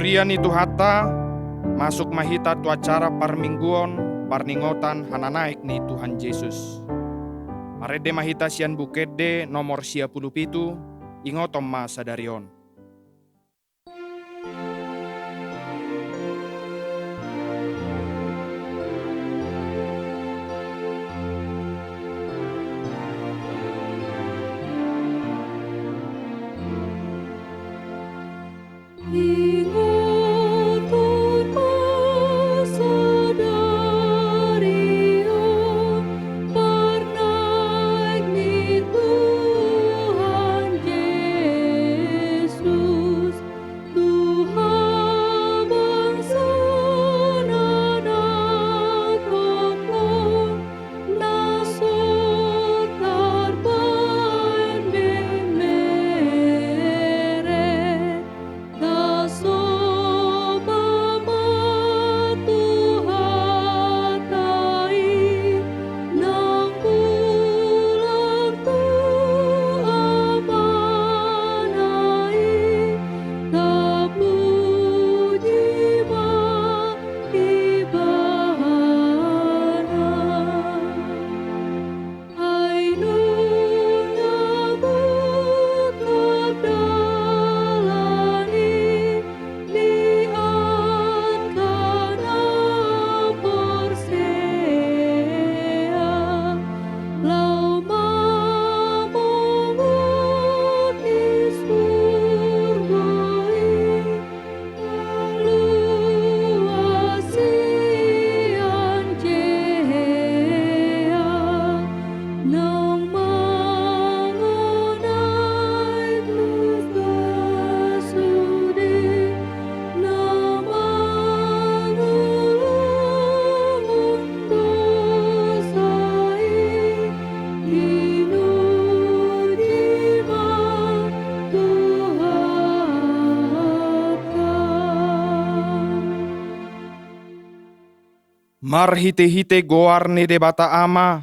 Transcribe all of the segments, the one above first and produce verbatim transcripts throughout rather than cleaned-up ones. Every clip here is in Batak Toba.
Huria ni Tuhanta, masuk ma hita tu acara parmingguon parningotan hananaek ni Tuhan Jesus. Marende ma hita sian Buku Ende nomor sia pulu pitu, ingoton ma sadari on. Ingoton ma sadari on parnaek ni Tuhan Jesus, tu habangsa na natoklong, na so tarbaen memere. Tasoba ma Tuhanta i, nang pulang tu Amana i, tapuji ma Ibana. Ai nunga buka dalan i di angka na porsea, laho mamungut di surgo i. Luas sian jea, naung mangonai dosa sude, na mangulungkon dosa i, diuji ma Tuhanta. Marhitehite goar ni Debata Ama,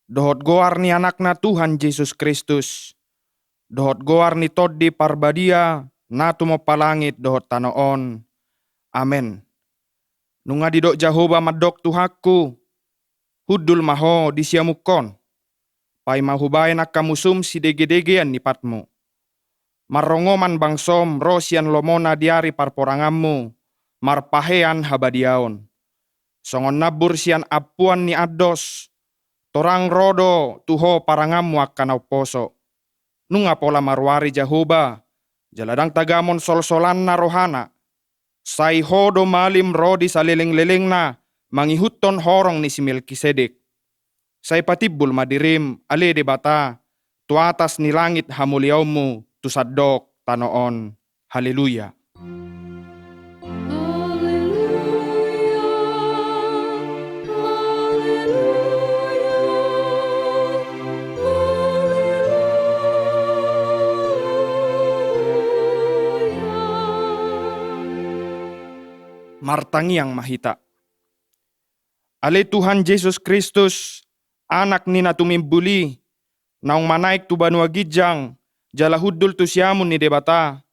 dohot goar ni Anakna Tuhan Jesus Kristus, dohot goar ni Tondi Parbadia na tumompa langit dohot tano on. Amen. Nunga didok Jahowa mandok Tuhanku, hundul ma ho di siamunhon, paima hubaen angka musum sidegedegean ni patmu. Marrongoman bangsom ro sian lomona di ari parporanganmu, marpahean habadiaon. Songon nambur sian ampuan ni andos, torang ro do tu ho paranganmu angka na umposo. Nunga pola maruari Jahowa, jala ndang tagamon solsolanna rohana. Sai ho do malim ro di salelenglelengna, mangihuthon horong ni si Melkisedek. Sai patimbul ma dirim, ale Debata, tu atas ni langit hamuliaonmu, tu sandok tano on. Haleluya. Haleluya, haleluya, haleluya. Martangiang ma hita. Ale Tuhan Jesus Kristus, Anak ni na tumimbul i, naung manaek tu banua ginjang, jala hundul tu siamun ni Debata.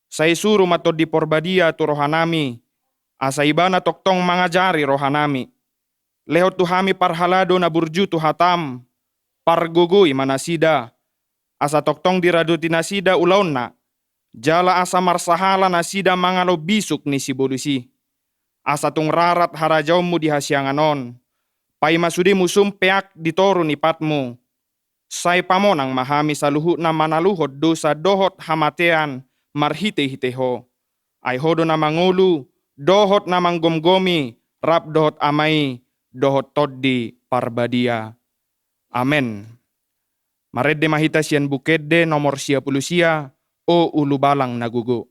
Sai suru ma Tondi Parbadia tu rohanami, asa Ibana tongtong mangajari rohanami. Lehon tu hami parhalado na burju tu hatam, pargogoi ma nasida, asa tongtong diradoti nasida ulaonna, jala asa marsahala nasida mangalo bisuk ni sibolis i. Asa tung rarat harajaonmu di hasiangan on, paima sude musum peak di toru ni patmu. Sai pamonang ma hami saluhutna manaluhon dosa dohot hamatean marhitehite ho. Ai ho do na mangolu, dohot na manggomgomi, rap dohot Ama i, dohot Tondi Parbadia. Amen. Marende ma hita sian Buku Ende nomor sia pulu sia, O Ulubalang na gogo.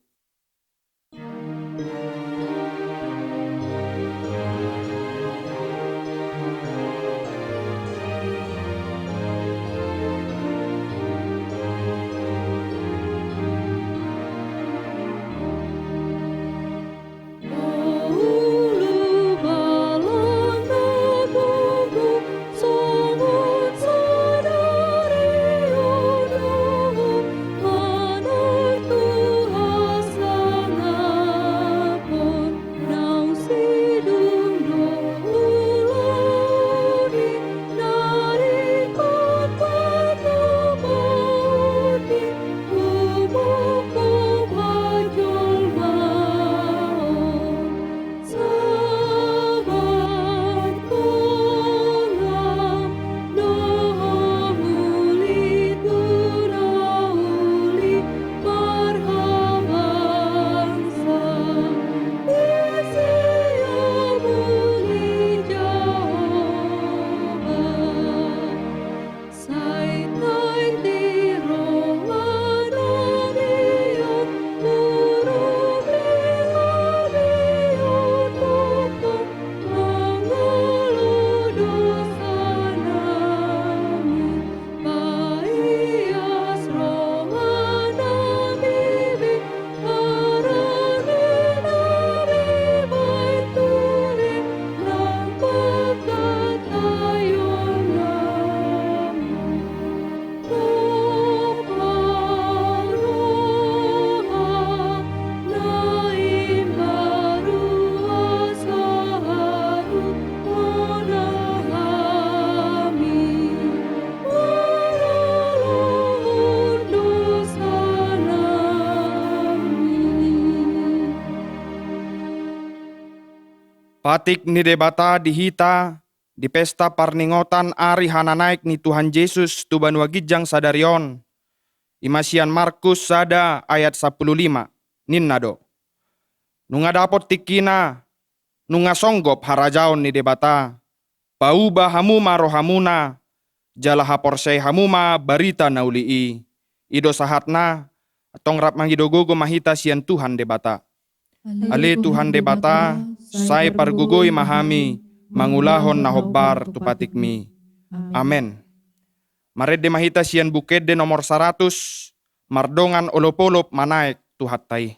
Patik ni Debata di hita di pesta parningotan ari hananaek ni Tuhan Jesus tu banua ginjang sadari on, i ma sian Markus sada ayat sampulu lima, ninna do: Nunga dapot tingkina, nunga songgop harajaon ni Debata, pauba hamu ma rohamuna, jala haporseai hamu ma barita na uli i. I do sahatna. Antong rap mangido gogo ma hita sian Tuhan Debata. Ale Tuhan Debata, sai pargogoi ma hami mangulahon na hombar tu patikmi. Amen. Marende ma hita sian Buku Ende nomor saratus, mardongan olopolop manaek Tuhanta i.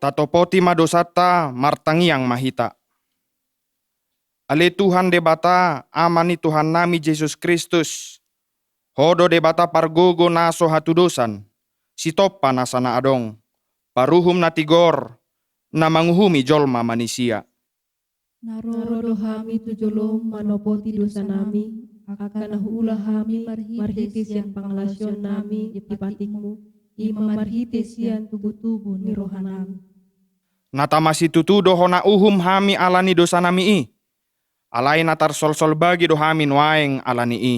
Tatopoti ma dosanta, martangiang ma hita. Ale Tuhan Debata, Ama ni Tuhannami Jesus Kristus, Ho do Debata pargogo na so hatudosan, sitompa nasa na adong, paruhum na tigor, na manguhumi jolma manisia. Na ro do hami tu jolom manopoti dosanami, angka na huula hami marhite sian pangalaosionnami di patikmu, i ma marhite sian tubutubu ni rohanami. Na tama situtu do hona uhum hami ala ni dosanami i, alai na tarsolsol bagi do hami nuaeng ala ni i.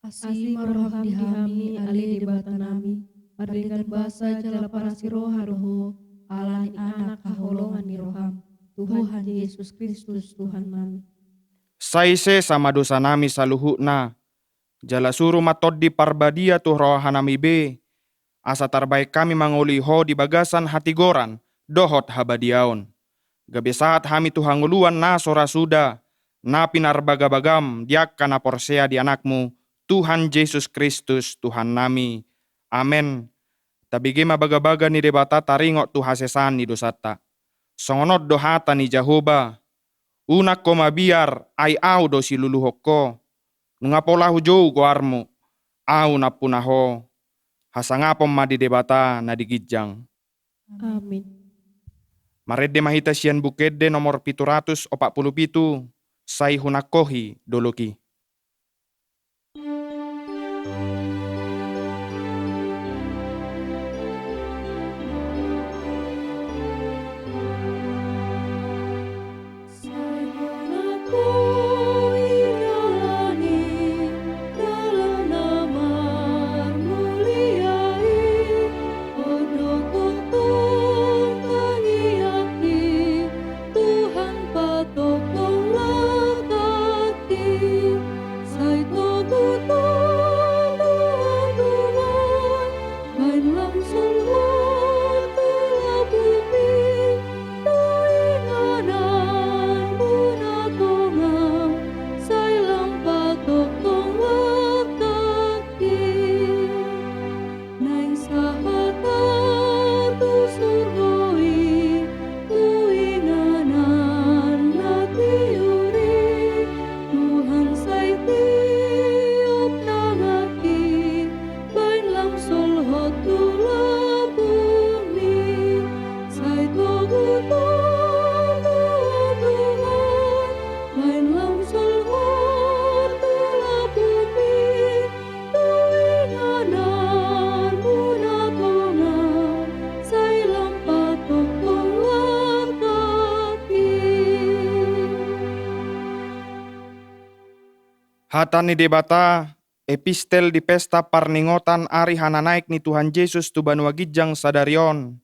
Asi ma roham di hami, ale Debatanami, pardenggan basa jala parasi roha do Ho, ala ni Anak haholongan ni roham, Tuhan Jesus Kristus Tuhannami. Sai sesa ma dosanami saluhutna, jala suru ma Tondi Parbadia tu rohanami be, asa tarbahen hami mangoli Ho di bagasan hatigoran dohot habadiaon. Gabe sahat hami tu hangoluan na so ra suda, na pinarbagabagam di angka na porsea di Anakmu, Tuhan Jesus Kristus, Tuhannami. Amen. Tabege ma bagabaga ni Debata taringot tu hasesaan ni dosanta. Songon on do hata ni Jahowa: Unang ho mabiar, ai Ahu do siluluhon ho. Nunga pola hujou goarmu, Ahu nampuna ho. Hasangapon ma di Debata na di ginjang. Amin. Marende ma hita sian Buku Ende nomor pitu ratus opat pulu pitu, Sai Hunangkohi Dolok i. Hata ni Debata, epistel di pesta parningotan ari hananaek ni Tuhan Jesus tu banua ginjang sadari on,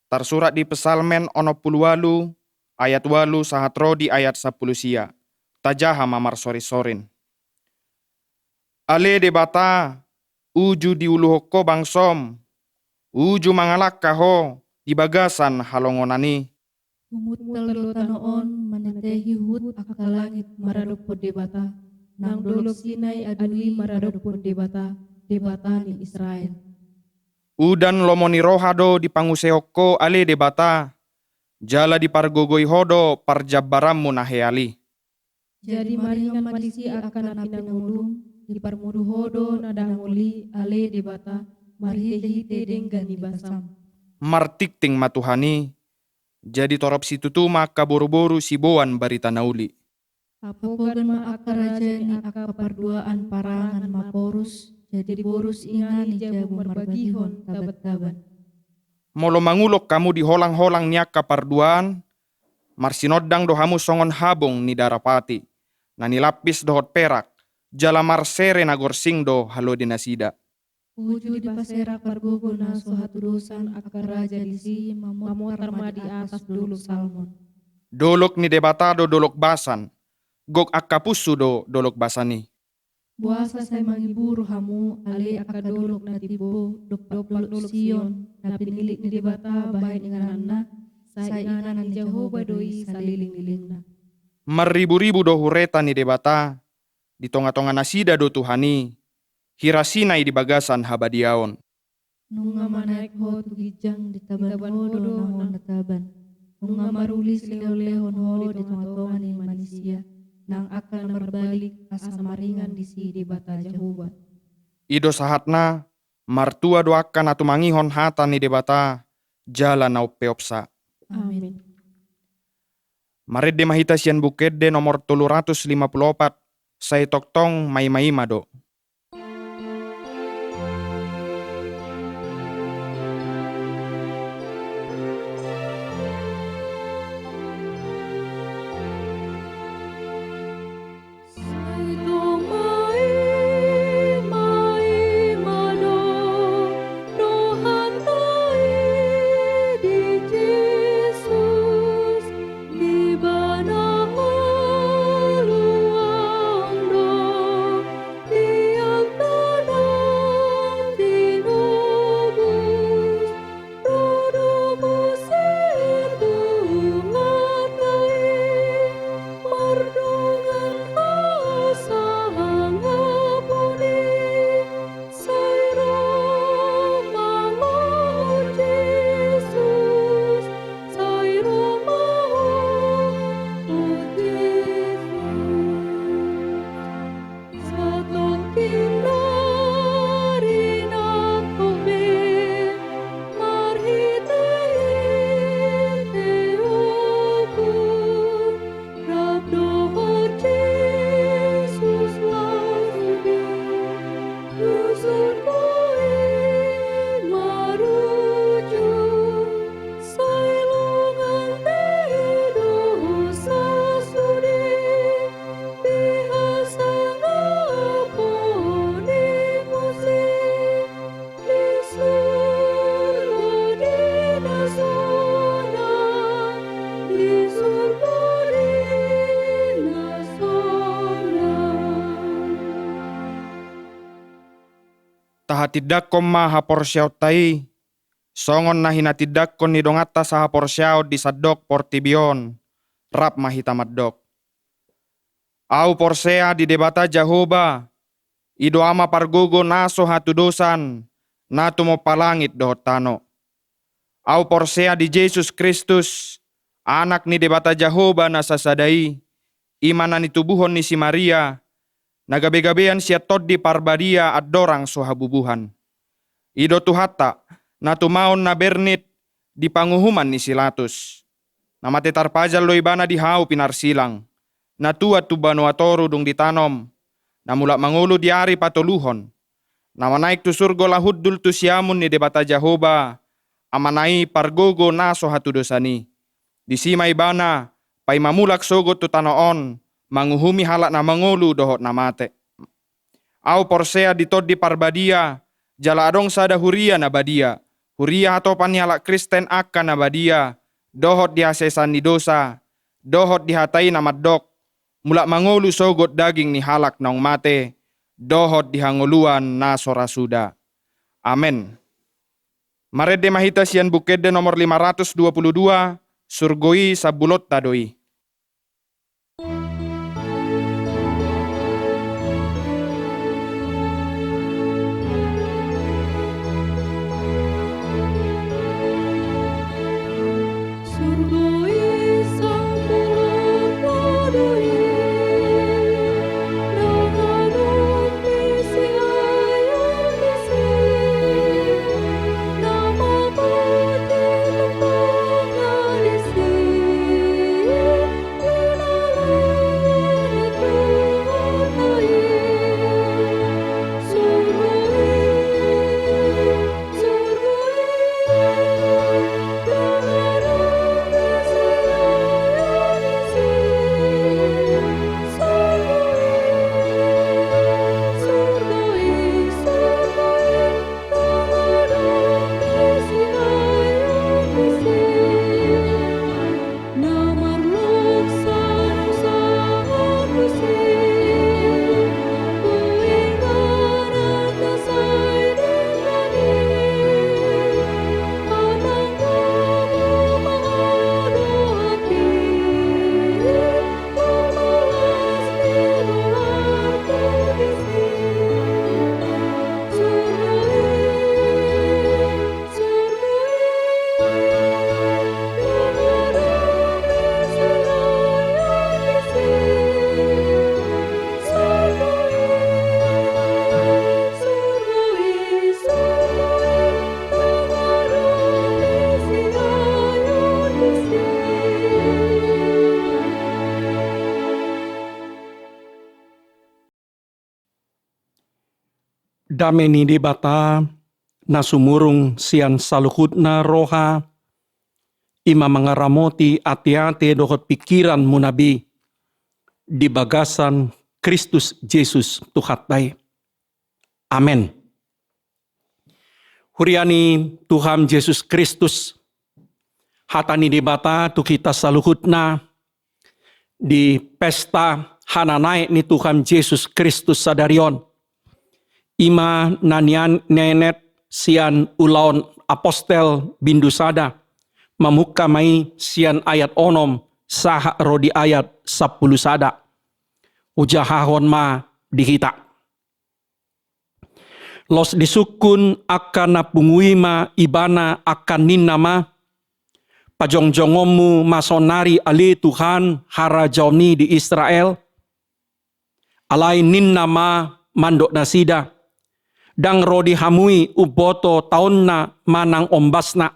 tarsurat di Psalmen onom pulu ualu, ayat ualu sahat ro di ayat sampulu sia. Tajaha ma marsorinsorin. Ale Debata, uju diuluhon Ho bangsoM, uju mangalangka Ho di bagasan halongonan i. Humuntal do tano on, manatei huhut angka langit maradophon Debata, nang dolok Sinai adui maradophon Debata, Debata ni Israel. Udan lomo ni roha do dipanguseihon Ho, ale Debata, jala dipargogoi Ho do parjambaranMu na heal i. Jadi maringan ma disi angka na pinangolum, diparmudu Ho do na dangol i, ale Debata, marhitehite denggan ni basaM. Martingting ma Tuhan i, jadi torop situtu ma angka boruboru siboan barita na uli. Hapogan ma angka raja ni angka parduaan parangan maporus, jadi borus inganan ni jabu marbagihon tabantaban. Molo mangulok hamu di holangholang ni angka parduaan, marsinondang do hamu songon habong ni darapati, na nilampis dohot perak, jala marsere na gorsing do halode nasida. Uju dipaserak pargogo na so hatudosan angka raja disi, mamontar ma di atas dolok Salmon. Dolok ni Debata do dolok Basan, gok angka punsu do dolok Basan i. Boasa sai mangiburu hamu, ale angka dolok na timbo, dompak dolok Sion, na pinillit ni Debata bahen ingananna, sai inganan ni Jahowa do i salelenglelengna. Marriburibu do hureta ni Debata, di tongatonga nasida do Tuhan i, hira Sinai di bagasan habadiaon. Nunga manaek Ho tu ginjang, ditaban Ho do na hona taban. Nunga maruli silehonlehon Ho di tongatonga ni manisia, nang angka na marbalik, asa maringan disi Debata Jahowa. I do sahatna, martua do angka na tumangihon hata ni Debata, jala na umpeopsa. Amin. Marende ma hita sian Buku Ende nomor tolu ratus lima pulu opat, sai tongtong maimaima do. Tahatindangkon ma haporseaonta i, songon na hinatindangkon ni donganta sahaporseaon di sandok portibi on, rap ma hita mandok. Ahu porsea di Debata Jahowa, i do Ama pargogo na so hatudosan, na tumompa langit dohot tano. Ahu porsea di Jesus Kristus, Anak ni Debata Jahowa na sasada i, i ma na nitubuhon ni si Maria, na gabegabean sian Tondi Parbadia andorang so habubuhan. I do Tuhanta, na tumaon na bernit di panguhuman ni si Latus. Na mate tarpajal do ibana di hau pinarsilang. Na tuat tu banua toru dung ditanom. Na mulak mangolu di ari patoluhon. Na manaek tu surgo laho hundul tu siamun ni Debata Jahowa, Amana i pargogo na so hatudosan i. Disi ma ibana, paima mulak sogot tu tano on, manguhumi halak na mangolu dohot na mate. Ahu porsea di Tondi Parbadia, jala adong sada huria na badia, huria hatopan ni halak Kristen angka na badia, dohot di hasesaan ni dosa, dohot di hata i na mandok, mulak mangolu sogot daging ni halak naung mate, dohot di hangoluan na so ra suda. Amen. Marende ma hita sian Buku Ende nomor lima ratus dua puluh dua, surgo i sambulonta do i. Dame ni Debata na sumurung sian saluhutna roha, i ma mangaramoti ateate dohot pingkiranmuna be di bagasan Kristus Jesus Tuhanta i. Amen. Huria ni Tuhan Jesus Kristus, hata ni Debata tu hita saluhutna di pesta hananaek ni Tuhan Jesus Kristus sadari on, i ma na nian-, nienet sian Ulaon Apostel bindu sada, mamungka ma i sian ayat onom sahat ro di ayat sampulu sada. Hujahahon ma di hita. Laos disungkun angka na pungu i ma ibana, angka ninna ma: Pajongjongonmu ma saonari ale Tuhan harajaon i di Israel. Alai ninna ma mandok nasida: Ndang ro di hamu i umboto taonna manang ombasna.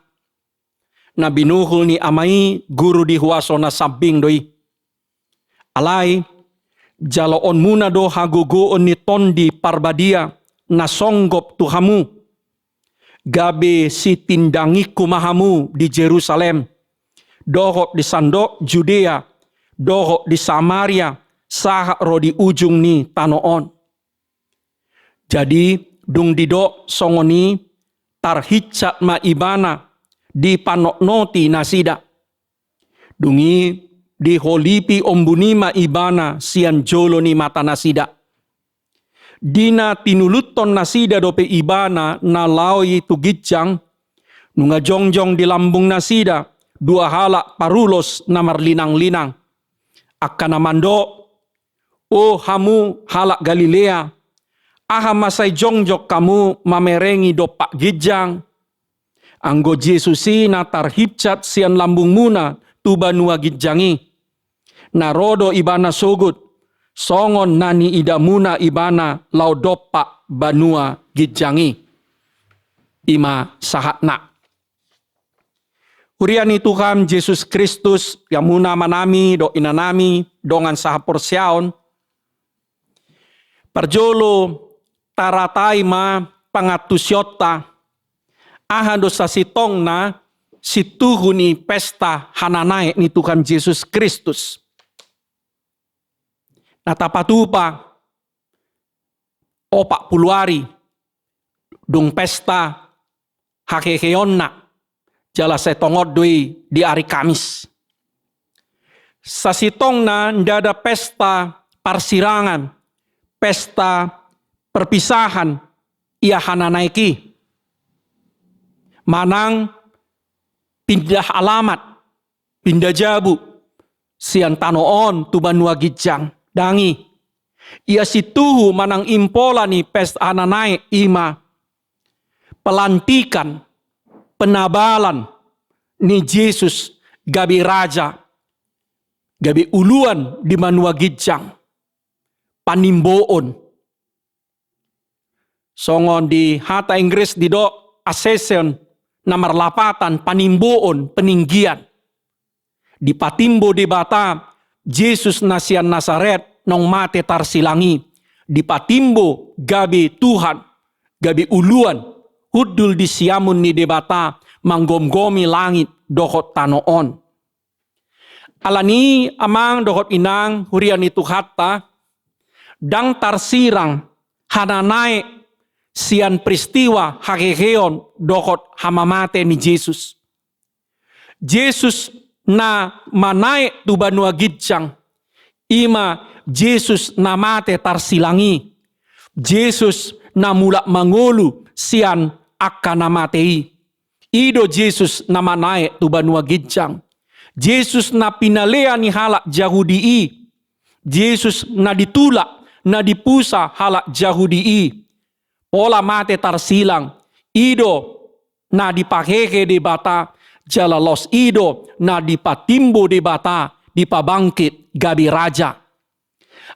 Na binuhul ni Ama i guru di huaso na sambing do i. Alai jaloonmuna do hagogoon ni Tondi Parbadia na songgop tu hamu, gabe sitindangingku ma hamu di Jerusalem, dohot di sandok Judea, dohot di Samaria, sahat ro di ujung ni tano on. Jadi dung didok songon i, tarhinsat ma ibana dipanotnoti nasida. Dung i diholipi ombun i ma ibana sian jolo ni mata nasida. Di na tinuluthon nasida dope ibana na laho i tu ginjang, nunga jongjong di lambung nasida dua halak parulos na marlinanglinang, angka na mandok: O hamu halak Galilea, aha ma sai jongjong hamu mamerengi dompak ginjang? Anggo Jesus i na tarhinsat sian lambungmuna tu banua ginjang i, na ro do ibana sogot, songon na niidamuna ibana laho dompak banua ginjang i. I ma sahatna. Huria ni Tuhan Jesus Kristus, hamuna amanami dohot inanami dongan sahaporseaon, parjolo taratai ma pangantusionta, aha do sasintongna situhu ni pesta hananaek ni Tuhan Jesus Kristus. Na tapatupa opat pulu ari dung pesta haheheonna, jala sai tongon do i di ari Kamis. Sasintongna ndada pesta parsirangan, pesta perpisahan ia hananaek i. Manang pindah alamat, pindah jabu sian tano on tu banua ginjang, dang i. Ia sintuhu manang impola ni pesta hananaek i ma pelantikan, penabalan ni Jesus gabe raja, gabe uluan di banua ginjang, panimboon. Songon di hata Inggris didok accession, na marlapatan panimboon, peninggian. Dipatimbo Debata Jesus na sian Nasaret naung mate tarsilang i, dipatimbo gabe Tuhan, gabe uluan, hundul di siamun ni Debata, manggomgomi langit dohot tano on. Alani i, amang dohot inang huria ni Tuhanta, ndang tarsirang hananaek sian peristiwa haheheon dohot hamamate ni Jesus. Jesus na manaek tu banua ginjang, i ma Jesus na mate tarsilang i, Jesus na mulak mangolu sian angka na mate i. I do Jesus na manaek tu banua ginjang. Jesus na pinalea ni halak Jahudi i. Jesus na ditulak, na dipusa halak Jahudi i. Pola mate tarsilang, i do na dipahehe Debata, jala laos i do na dipatimbo Debata, dipabangkit gabe raja.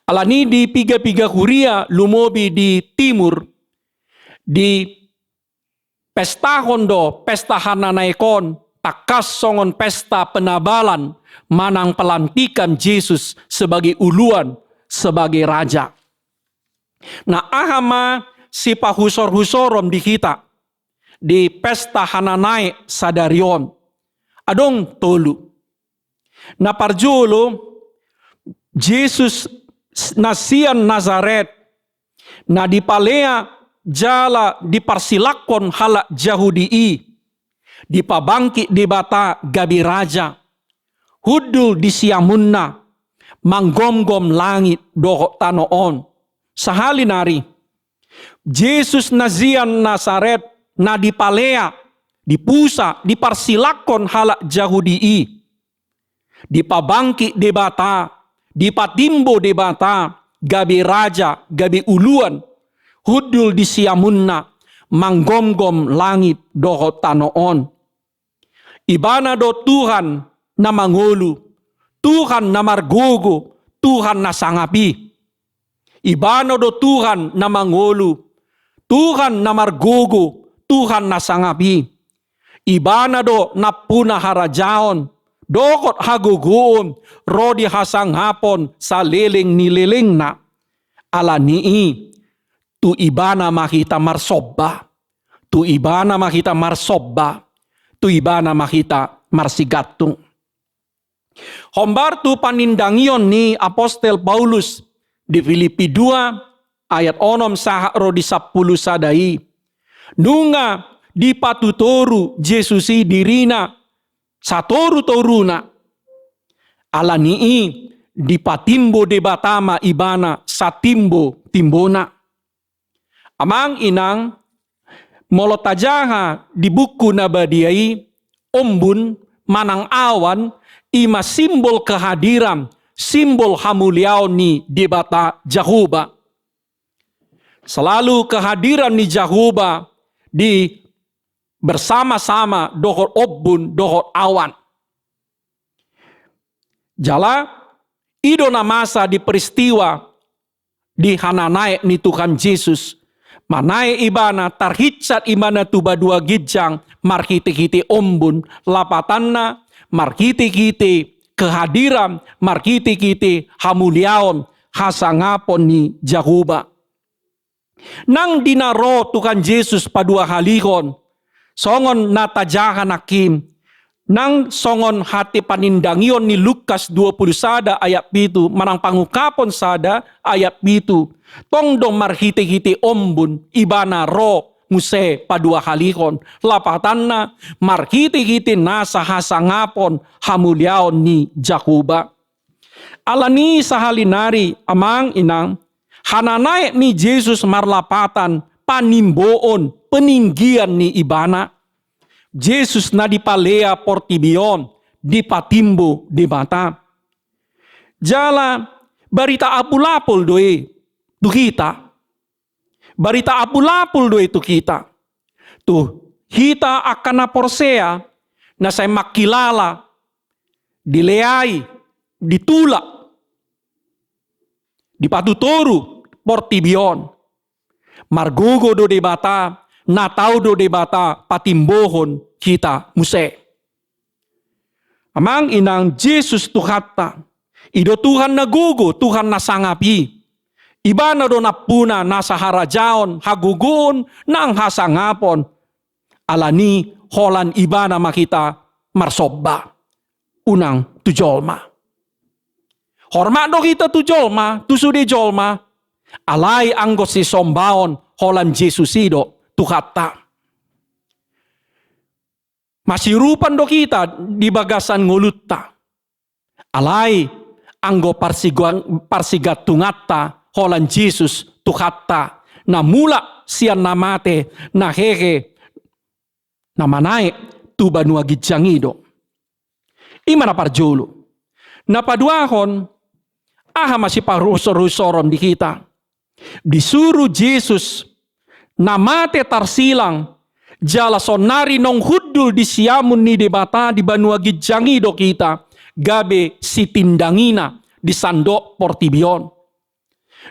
Alani i di piga-piga huria lumobi di timur, di pestahon do pesta hananaek on, tangkas songon pesta penabalan manang pelantikan Jesus sebagai uluan, sebagai raja. Na aha ma sipahusor-husoron di hita di pesta hananaek sadari on? Adong tolu. Na parjolo, Jesus na sian Nasaret, na dipalea jala diparsilanghon halak Jahudi i, dipabangkit Debata gabe raja, hundul di siamunna, manggomgom langit dohot tano on. Sahali nari, Jesus na sian Nasaret, na dipalea, dipusa, diparsilanghon halak Jahudi i, dipabangkit Debata, dipatimbo Debata gabe raja, gabe uluan, hundul di siamunna, manggomgom langit dohot tano on. Ibana do Tuhan na mangolu, Tuhan na margogo, Tuhan na sangap i. Ibana do Tuhan na mangolu, Tuhan na margogo, Tuhan na sangap i. Ibana do nampuna harajaon dohot hagogoon ro di hasangapon saleleng ni lelengna. Alani i, tu Ibana ma hita marsomba, tu Ibana ma hita marsomba, tu Ibana ma hita marsigantung. Hombar tu panindangion ni apostel Paulus di Filipi dua ayat onom sahat ro di sampulu sada i. Nunga dipatutoru Jesus i dirina satorutoruna. Alani i dipatimbo Debata ma Ibana satimbotimbona. Amang inang, molo tajaha di buku na badia i, ombun manang awan, i ma simbol kehadiran, simbol hamuliaon ni Debata Jahowa. Selalu kehadiran ni Jahowa di bersama-sama dohot ombun dohot awan. Jala i do na masa di peristiwa di hananaek ni Tuhan Jesus. Manaek Ibana, tarhinsat Ibana tu banua ginjang marhitehite ombun, lapatanna marhitehite kehadiran, marhitehite hamuliaon, hasangapon ni Jahowa. Nang di na ro Tuhan Jesus paduahalihon, songon na tajaha nangkin, Nang songon hata panindangion ni Lukas dua pulu sada ayat pitu, manang Pangungkapon sada ayat pitu, tong do marhite-hite ombun Ibana ro muse paduahalihon, lapatanna marhite-hite nasa hasangapon hamuliaon ni Jahowa. Alani i sahali nari, amang inang, hananaek ni Jesus marlapatan panimboon, peninggian ni Ibana. Jesus na dipalea portibi on, dipatimbo Debata. Jala barita apul-apul do i tu hita. Barita apul-apul do i tu hita. Tu hita angka na porsea, na sai mangkilala, dileai, ditulak, dipatutoru portibi on. Margogo do Debata, na tau do Debata patimbohon hita muse. Amang inang, Jesus Tuhanta, i do Tuhan na gogo, Tuhan na sangap i. Ibana do nampuna nasa harajaon, hagogoon nang hasangapon. Alani i holan Ibana ma hita marsomba, unang tu jolma. Hormat do hita tu jolma, tu sude jolma. Alai anggo sisombaon holan Jesus i do Tuhanta. Masiurupan do hita di bagasan ngolunta. Alai anggo parsiga-, parsigantunganta holan Jesus Tuhanta, na mulak sian na mate, na hehe, na manaek tu banua ginjang i do. I ma na parjolo. Na paduahon, aha ma siparusorhusoron di hita? Disuru Jesus na mate tarsilang, jala saonnari naung hundul di siamun ni Debata di banua ginjang i do hita, gabe sitindangina di sandok portibi on.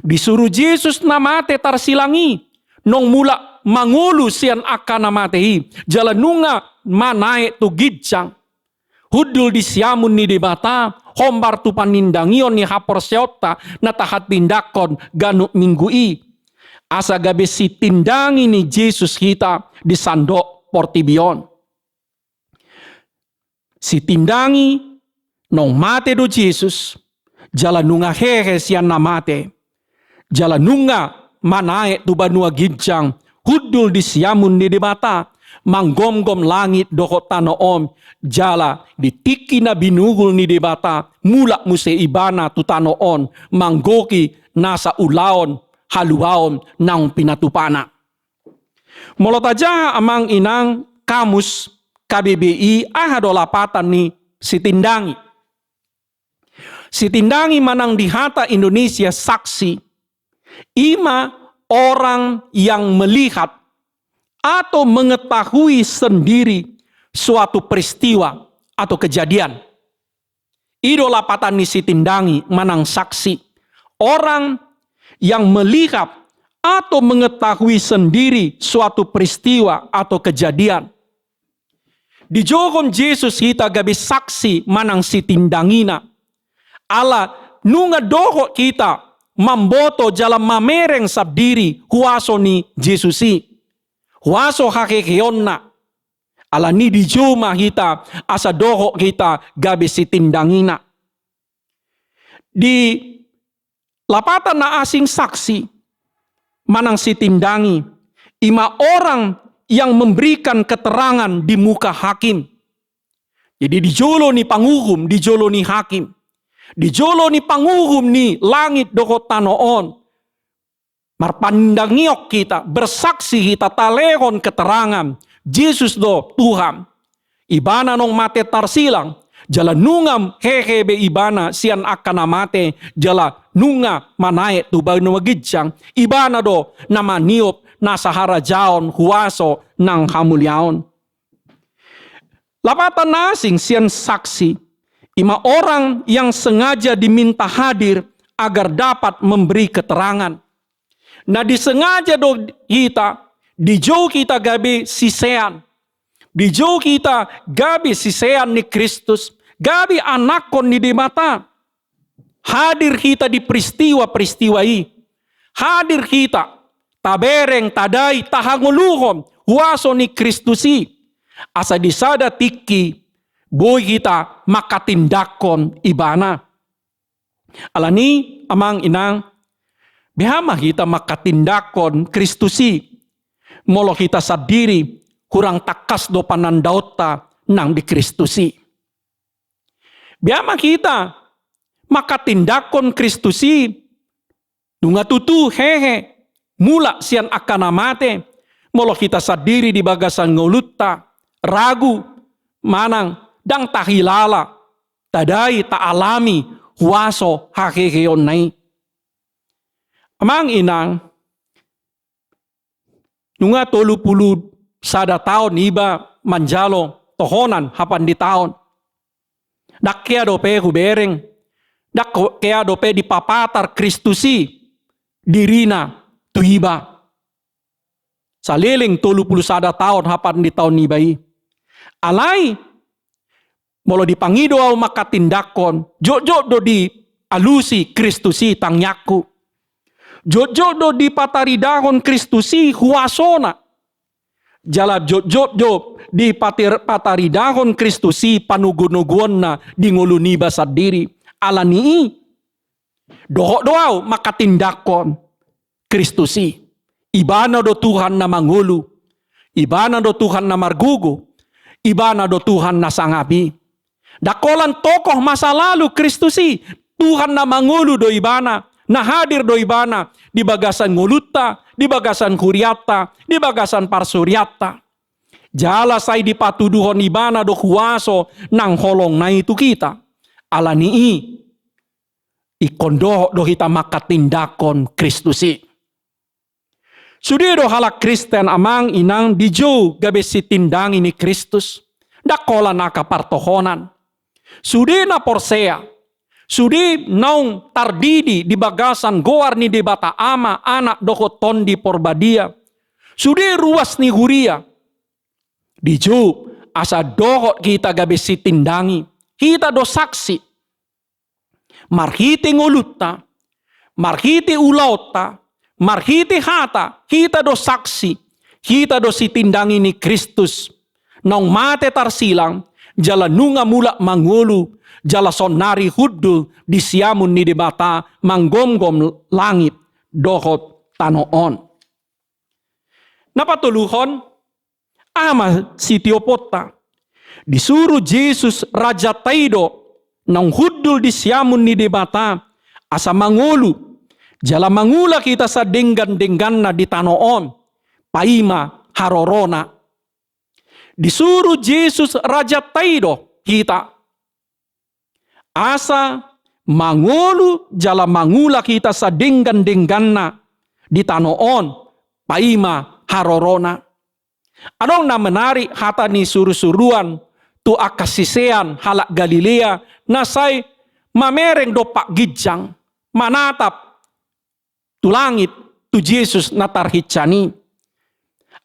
Disuru Jesus na mate tarsilang i, naung mulak mangolu sian angka na mate i, jala nunga manaek tu ginjang. Hundul di siamun ni Debata, hombar tu panindangion ni haporseaonta na tahatindangkon ganup minggu i. Asa gabe sitindangi ni Jesus hita di sandok portibi on. Sitindangi, naung mate do Jesus, jala nunga hehe sian na mate. Jala nunga manaek tu banua ginjang, hundul di siamun ni Debata, manggomgom langit dohot tano on, jala di tingki na binugul ni Debata, mulak muse Ibana tu tano on, manggohi nasa ulaon haluaon naung pinatupana. Molo tajaha amang inang kamus K B B I, aha do lapatan ni sitindangi? Sitindangi manang di hata Indonesia saksi, i ma orang yang melihat atau mengetahui sendiri suatu peristiwa atau kejadian. I do lapatan ni sitindangi manang saksi. Orang yang melihat atau mengetahui sendiri suatu peristiwa atau kejadian. Dijouhon Jesus hita gabe saksi manang sitindangina. Ala nunga dohot hita mamboto jala mamereng sandiri huaso ni Jesus i. Huaso haheheonna. Alani i dijou ma hita asa dohot hita gabe sitindangina. Di lapatan na asing saksi manang sitindangi, i ma orang yang memberikan keterangan di muka hakim. Jadi di jolo ni panguhum, di jolo ni hakim, di jolo ni panguhum ni langit dohot tano on, marpanindangion hita, bersaksi hita, talehon keterangan, Jesus do Tuhan. Ibana naung mate tarsilang, jala nunga hehe be Ibana sian angka na mate, jala nunga manaek tu banua ginjang. Ibana do na maniop nasa harajaon, huaso nang hamuliaon. Lapatan na asing sian saksi, i ma orang yang sengaja diminta hadir agar dapat memberi keterangan. Na disengaja do hita, dijou hita gabe sisean. Dijou hita gabe sisean ni Kristus, gabe anakkon ni Debata. Hadir hita di peristiwa-peristiwa i. Hadir hita, tabereng, tadai, tahangoluhon huaso ni Kristus i. Asa di sada tingki, boi hita manghatindanghon ibana. Alani, amang inang, beha ma hita manghatindanghon Kristus i, molo hita sandiri hurang tangkas do panandaonta nang di Kristus i. Beha ma hita manghatindanghon Kristus i, nunga tutu hehe, mulak sian angka na mate, molo hita sandiri di bagasan ngolunta, ragu, manang, ndang tahilala, tadai, taalami, huaso, haheheonna i. Amang inang, nunga tolu pulu sada taon iba manjalo tohonan hapanditaon. Ndang hea dope hubereng, ndang hea dope dipapatar Kristus i dirina tu iba. Saleleng tolu pulu sada taon hapanditaon niba i. Alai, molo dipangido ahu manghatindanghon, jotjot do dialusi Kristus i tangiangku. Jotjot do dipataridahon Kristus i huasona. Jala jotjot do dipatir-, pataridahon Kristus i panogunoguonna di ngolu niba sandiri. Alani i, dohot do ahu manghatindanghon Kristus i. Ibana do Tuhan na mangolu. Ibana do Tuhan na margogo. Ibana do Tuhan na sangap i. Ndang holan tokoh masa lalu Kristus i. Tuhan na mangolu do ibana. Na hadir do ibana di bagasan ngolunta, di bagasan hurianta, di bagasan parsorianta. Jala sai dipatuduhon ibana do huaso nang holongna i tu hita. Alani i, ingkon dohot do hita manghatindanghon Kristus i. Sude do halak Kristen, amang inang, dijou gabe sitindangi ni Kristus. Ndang holan angka partohonan. Sude na porsea, sude naung tardidi di bagasan goar ni Debata Ama, Anak dohot Tondi Porbadia, sude ruas ni huria, dijou asa dohot hita gabe sitindangi. Hita do saksi. Marhite ngolunta, marhite ulaonta, marhite hata, hita do saksi, hita do sitindangi ni Kristus. Naung mate tarsilang, jala nunga mulak mangolu, jala saonnari hundul di siamun ni Debata manggomgom langit dohot tano on. Na patoluhon, aha ma sitioponta? Disuru Jesus Rajanta i do naung hundul di siamun ni Debata, asa mangolu, jala mangula hita sadenggan-dengganna di tano on, paima harorona. Disuru Jesus Rajanta i do hita, asa mangolu jala mangula hita sadenggan-dengganna di tano on, paima harorona. Adong na menarik hata ni surusuruan tu angka sisean halak Galilea na sai mamereng dompak ginjang, manatap tu langit, tu Jesus na tarhinsa i.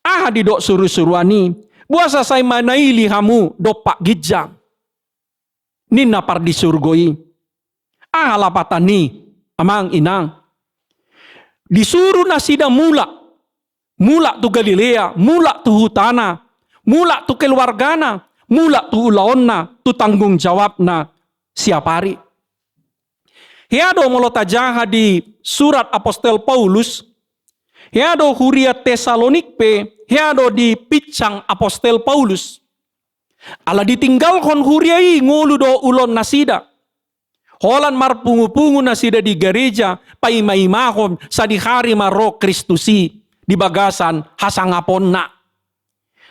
Aha didok surusuruan i? Boasa sai manaili hamu dompak ginjang, ninna pardisurgo i. Aha lapatan i, amang inang? Disuru nasida mulak, mulak tu Galilea, mulak tu hutana, mulak tu keluargana, mulak tu ulaonna, tu tanggung jawabna siapari. Hea do molo tajaha di surat apostel Paulus, hea do huria Tesalonik pe, hea do dipinsang apostel Paulus. Ala ditinggalhon huria i ngolu do ulaon nasida. Holan marpungupungu nasida di gareja, paimaimahon sadihari ma ro Kristus i di bagasan hasangaponna.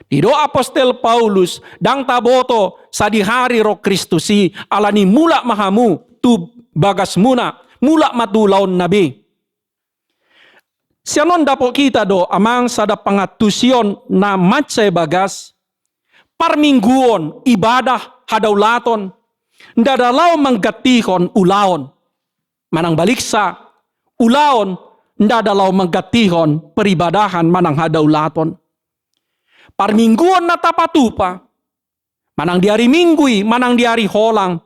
Didok apostel Paulus, ndang taboto sadihari ro Kristus i, alani mulak ma hamu tu bagasmuna, mulak ma tu ulaonna be. Sian on dapot hita do, amang, sada pangantusion na mansai bagas. Parmingguon, ibadah, hadaulaton, ndada laho manggantihon ulaon. Manang baliksa, ulaon ndada laho manggantihon peribadahan manang hadaulaton. Parmingguon na tapatupa, manang di ari Minggu i, manang di ari holang,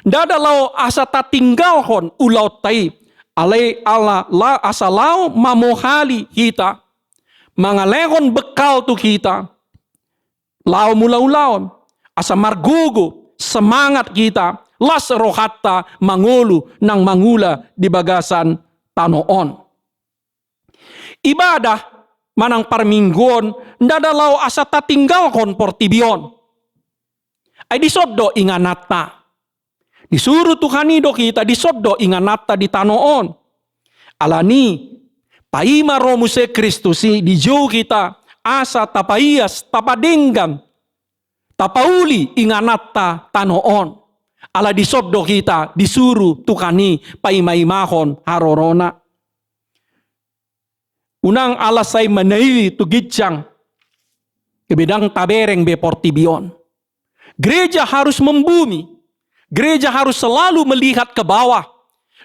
ndada laho asa tatinggalhon ulaonta i, alai ala, la, asa laho mamohali hita, mangalehon bekal tu hita, laho mula ulaon, asa margogo, semangat hita, las rohanta mangolu nang mangula di bagasan tano on. Ibadah manang parmingguon ndada laho asa tatinggalhon portibi on. Ai dison do ingananta. Disuru Tuhan i do hita, dison do ingananta di tano on. Alani, paima ro muse Kristus i, dijou hita asa tapaias, tapadenggan, tapauli ingananta tano on. Ala dison do hita disuru Tuhan i paimaimahon harorona. Unang ala sai manaili tu ginjang, gabe ndang tabereng be portibi on. Gereja harus membumi. Gereja harus selalu melihat ke bawah.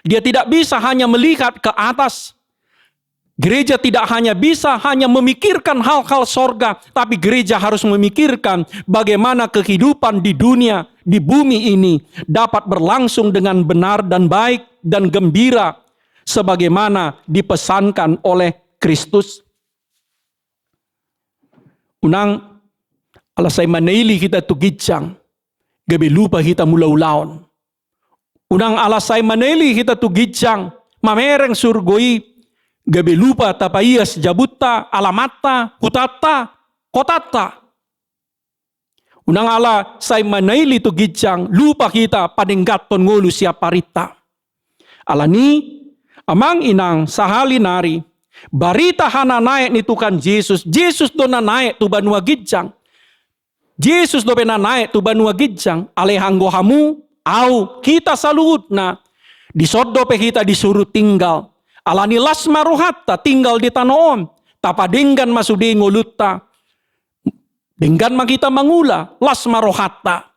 Dia tidak bisa hanya melihat ke atas. Gereja tidak hanya bisa hanya memikirkan hal-hal sorga, tapi gereja harus memikirkan bagaimana kehidupan di dunia, di bumi ini dapat berlangsung dengan benar dan baik dan gembira sebagaimana dipesankan oleh Kristus. Unang ala sai manaili hita tu ginjang, gabe lupa hita mangula ulaon. Unang ala sai manaili hita tu ginjang, mamereng surgo i, gabe lupa tapaias jabunta, alamanta, hutanta, kotanta. Unang ala sai manaili tu ginjang, lupa hita padengganhon ngolu sian parinta. Alani, amang inang, sahali nari, barita hananaek ni Tuhan Jesus, Jesus do na naek tu banua ginjang. Jesus dope na naek tu banua ginjang, alai anggo hamu, au, hita saluhutna, dison dope hita disuru tinggal. Alani las ma rohanta tinggal di tano on, tapadenggan ma sude ngolunta. Denggan ma hita mangula, las ma rohanta.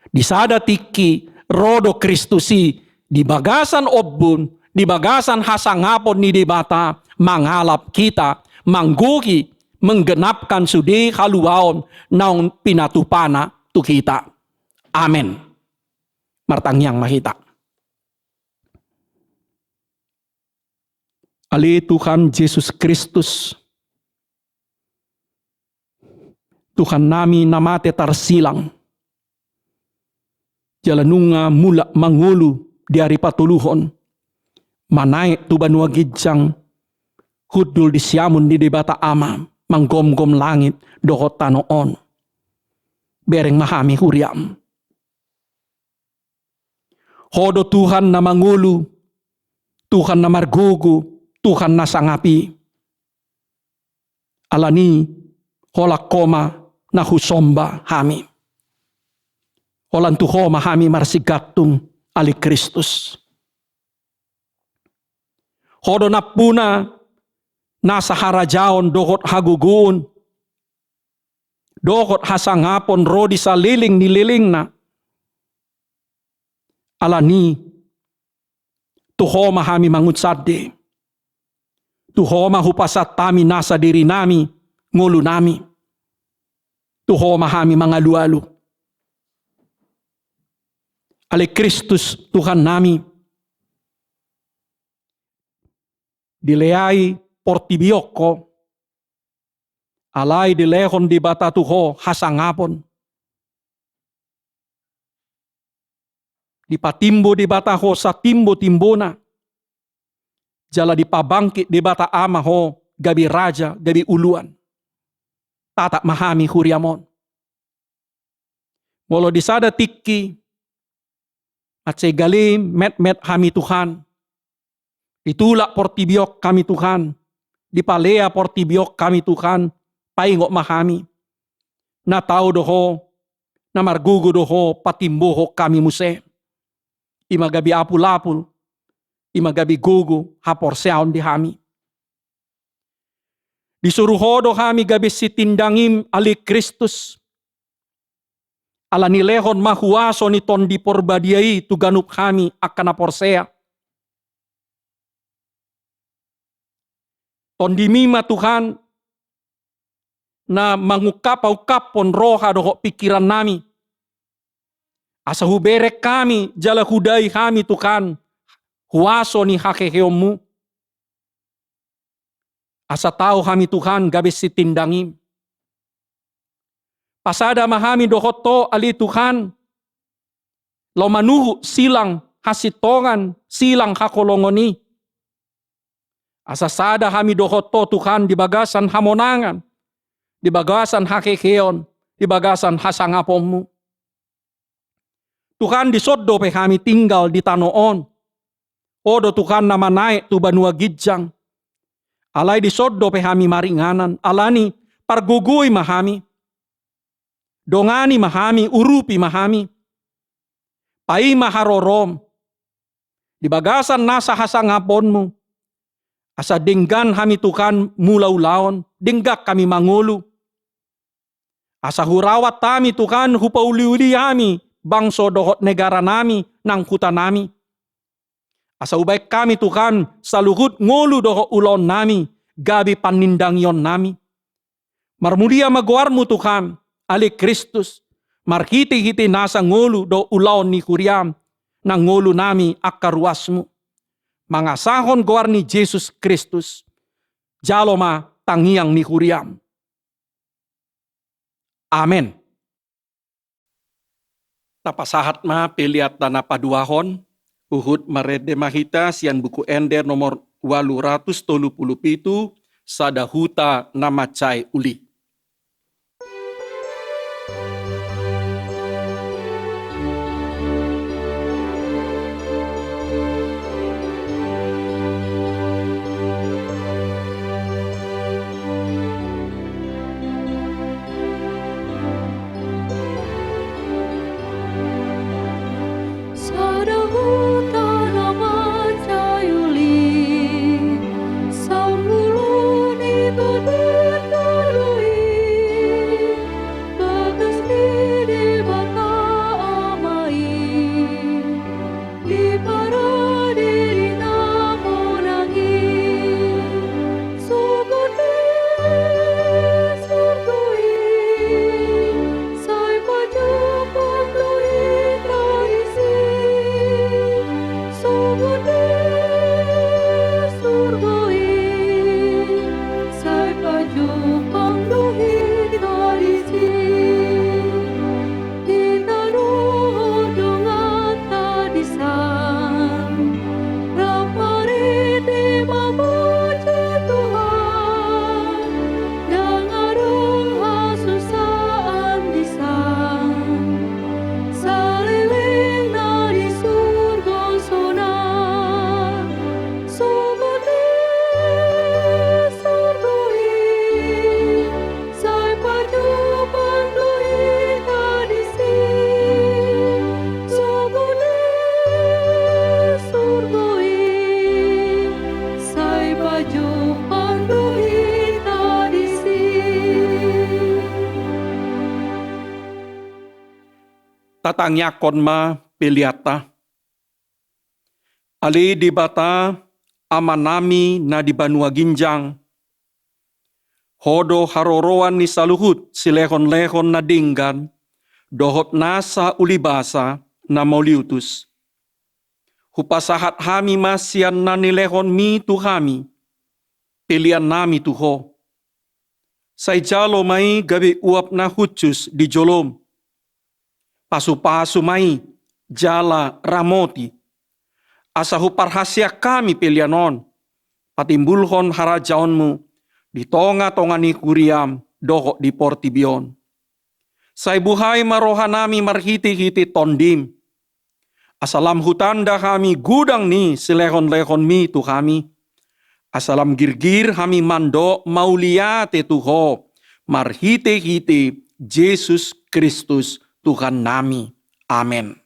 Di sada tingki, ro do Kristus i, di bagasan ombun, di bagasan hasangapon ni Debata, mangalap hita, manggohi, menggenapkan sude haluaon naung pinatupana tu hita. Amen. Martangiang ma hita. Ale Tuhan Jesus Kristus, Tuhan nami na mate tarsilang, jala nunga mulak mangolu di ari patoluhon, manaek tu banua ginjang, hundul di siamun ni Debata Ama, manggomgom langit dohot tano on. Bereng ma hami huriam. Ho do Tuhan na mangolu, Tuhan na margogo, Tuhan na sangap i. Alani, holan Ho ma na husomba hami. Holan tu Ho ma hami marsigantung, ale Kristus. Ho do nampuna nasa harajaon dohot hagogoon, dohot hasangapon ro di saleleng ni lelengna. Alani, tu Ho ma hami mangunsande. Tu Ho ma hupasahat hami nasa dirinami, ngolunami. Tu Ho ma hami mangalualu. Ale Kristus Tuhan nami, dileai portibi on Ho, alai dilehon Debata tu Ho hasangapon. Dipatimbo Debata Ho satimbo-timbona. Jala dipabangkit Debata Ama Ho gabe raja, gabe uluan. Tatap ma hami huriam on. Molo di sada tingki, mansai gale metmet hami Tuhan. Ditulak portibi on hami Tuhan. Dipalea portibi on hami Tuhan. Paingot ma hami. Na tau do Ho, na margogo do Ho, patimbohon hami muse. I ma gabe apul-apul, i ma gabe gogo, haporseaon di hami. Disuru Ho do hami gabe sitindangiM, ale Kristus. Alani lehon ma huaso ni Tondi Porbadia i tu ganup hami angka na porsea. TondiMi ma Tuhan, na mangungkap-ungkaphon roha dohot pingkirannami. Asa hubereng hami, jala hudai hami Tuhan, huaso ni haheheonMu. Asa tau hami Tuhan gabe sitindangiM. Pasada ma hami dohot Ho, ale Tuhan, laho manuhuk silang hasintongan, silang haholongon i. Asa sada hami dohot Ho Tuhan di bagasan hamonangan, di bagasan haheheon, di bagasan hasangaponMu. Tuhan, dison dope hami tinggal di tano on. Ho do Tuhan na manaek tu banua ginjang. Alai dison dope hami maringanan, alani pargogoi ma hami. Dongani ma hami, urupi ma hami. Paima haroroM. Di bagasan nasa hasangaponMu. Asa denggan hami Tuhan mangula ulaon, denggan hami mangolu. Asa hurawat hami Tuhan, hupauliuli hami, bangso dohot negara nami, nang huta nami. Asa hubaen hami Tuhan, saluhut ngolu dohot ulaon nami, gabe panindangion nami. Marmulia ma goarMu Tuhan, ale Kristus, marhitehite nasa ngolu dohot ulaon ni huriaM, nang ngolu nami angka ruasMu. Mangasahon goar ni Jesus Kristus, jalo ma tangiang ni huriaM. Amen. Tapasahat ma pelean ta na paduahon, huhut marende ma hita sian Buku Ende nomor ualu ratus tolu pulu pitu, sada huta na mansai uli. Sada huta na mansai uli, sambulu ni tondi tolu i, bagas ni Debata Ama i. Di parade di na monang i, sogot di surgo i, sai pajumpang do hita disi. Sogot di surgo i, sai pajumpang do hita disi. Hita dohot donganta dison, rap marende mamuji Tuhan, ndang adong hasusaan dison, saleleng na di surgo sonang. Sogot di surgo i, sai pajumpang do hita disi. Sogot di surgo i, sai pajumpang do hita disi. Tatangiangkon ma pelean ta. Ale Debata, Ama nami na di banua ginjang, Ho do haroroan ni saluhut silehonlehon na denggan dohot nasa ulibasa na mauliutus. Hupasahat hami ma sian na nilehonMi tu hami, pelean nami tu Ho. Sai jalo ma i gabe uap na hushus di joloM. Pasupasu ma i jala ramoti, asa huparhaseang hami pelean on, patimbulhon harajaonMu di tongatonga ni huriaM dohot di portibi on. Sai buhai ma roha nami marhitehite TondiM, asa lam hutanda hami godang ni silehonlehonMi tu hami, asa lam girgir hami mandok mauliate tu Ho marhitehite Jesus Kristus Tuhan nami. Amen.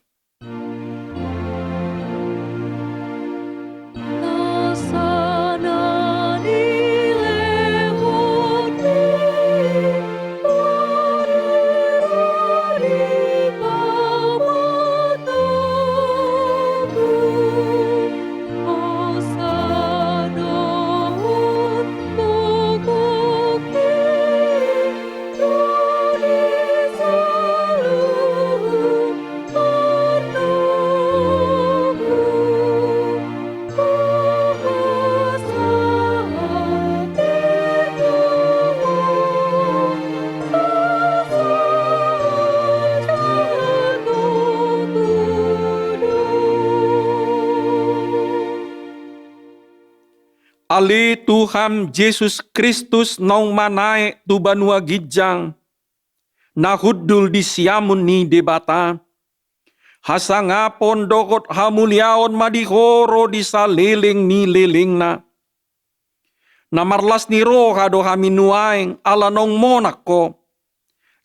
Ale Tuhan Jesus Kristus naung manaek tu banua ginjang, na hundul di siamun ni Debata, hasangapon dohot hamuliaon ma di Ho ro di saleleng ni lelengna. Na marlas ni roha do hami nuaeng ala naung monang Ho.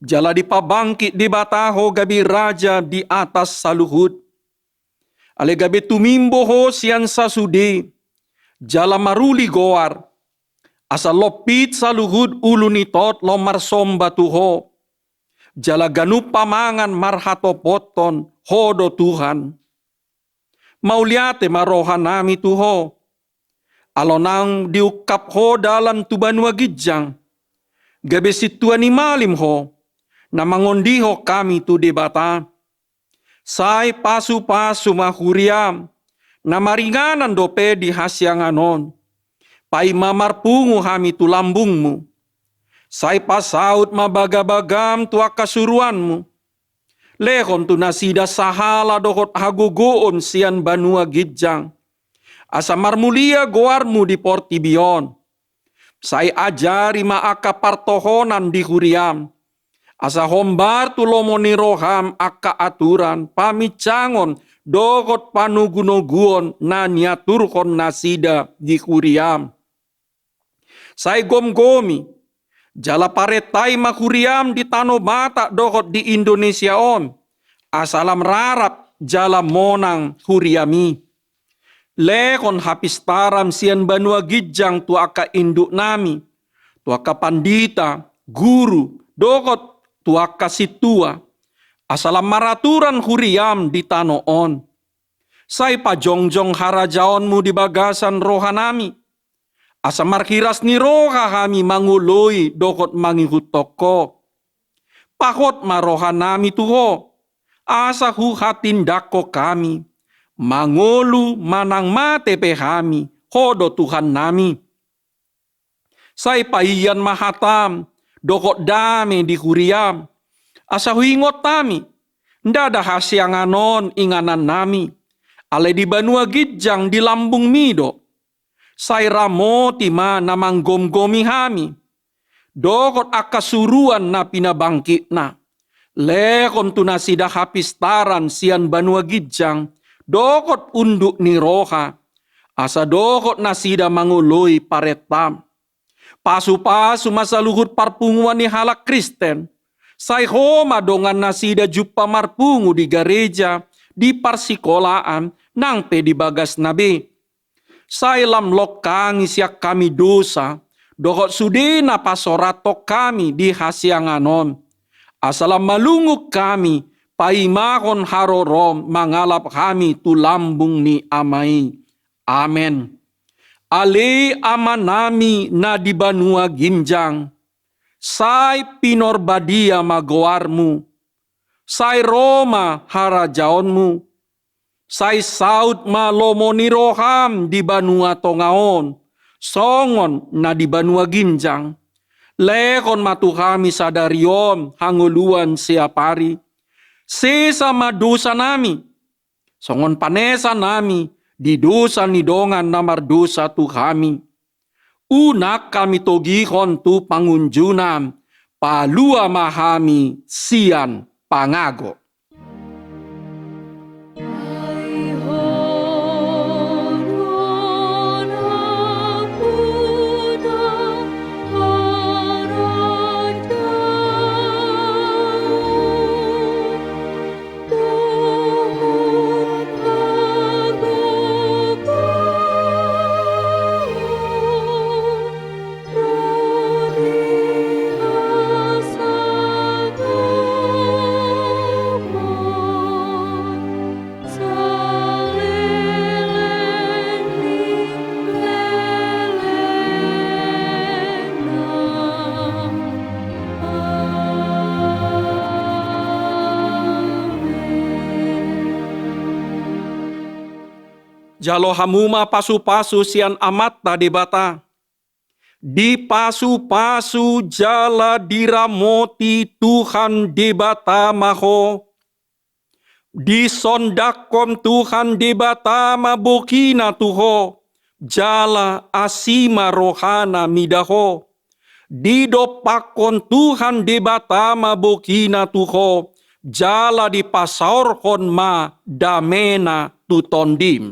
Jala dipabangkit Debata Ho gabe Raja di atas saluhut. Ale gabe tumimbo Ho sian sasude, jala maruli goar, asa lompit saluhut ulu ni totlo marsomba tu Ho, jala ganup pamangan marhatopothon Ho do Tuhan. Mauliate ma rohanami tu Ho, ala naung diungkap Ho dalan tu banua ginjang, gabe sintua ni malim Ho, na mangondihon hami tu Debata. Sai pasupasu ma huriaM, na maringanan dope di hasiangan on. Paima marpungu hami tu lambungMu. Sai pasaut ma bagabagaM tu angka suruanMu. Lehon tu nasida sahala dohot hagogoon sian banua ginjang, asa marmulia goarMu di portibi on. Sai ajari ma angka partohonan di huriaM, asa hombar tu lomo ni rohaM angka aturan, paminsangon dohot panogunoguon na niaturhon nasida di huriaM. Sai gomgomi jala parentai ma huriaM di tano Batak dohot di Indonesia on, asa lam rarap jala monang huriaMi. Lehon hapistaran sian banua ginjang tu angka induknami, tu angka pandita, guru, dohot tu angka sintua, asa lam maraturan huriaM di tano on. Sai pajongjong harajaonMu di bagasan rohanami, asa marhiras ni roha hami mangoloi dohot mangihuthon Ho. Pahot ma rohanami tu Ho, asa huhatindanghon hami, mangolu manang mate pe hami, Ho do Tuhannami. Sai paian ma hataM dohot dame di huriaM, asa huingot hami, ndada hasiangan on inganannami, alai di banua ginjang di lambungMi do. Sai ramoti ma na manggomgomi hami, dohot angka suruan na pinabangkitna. Lehon tu nasida hapistaran sian banua ginjang, dohot unduk ni roha, asa dohot nasida mangoloi parentaM. Pasupasu ma saluhut parpunguan ni halak Kristen. Sai Ho ma dongan nasida jumpa marpungu di gareja, di parsikolaan, nang pe di bagasna be. Sai lam longkangi sian hami dosa, dohot sude na pasorathon hami di hasiangan on. Asa lam malungun hami, paimahon harorom mangalap hami tu lambung ni Ama i. Amen. Ale Amanami na di banua ginjang, sai pinarbadia ma goarMu, sai ro ma harajaonMu, sai saut ma lomo ni rohaM di banua tonga on, songon na di banua ginjang. Lehon ma tu hami sadari on hangoluan siapari. Sesa ma dosanami, songon panesanami di dosa ni dongan na mardosa tu hami. Unang hami togihon tu pangunjunan, palua ma hami sian pangago. Jalo hamu ma pasupasu sian Amanta Debata. Dipasupasu jala diramoti Tuhan Debata ma ho. Disondangkon Tuhan Debata ma bogina tu ho, jala asi ma rohana mida ho. Didompakkon Tuhan Debata ma bogina tu ho, jala dipasaorhon ma damena tu tondim.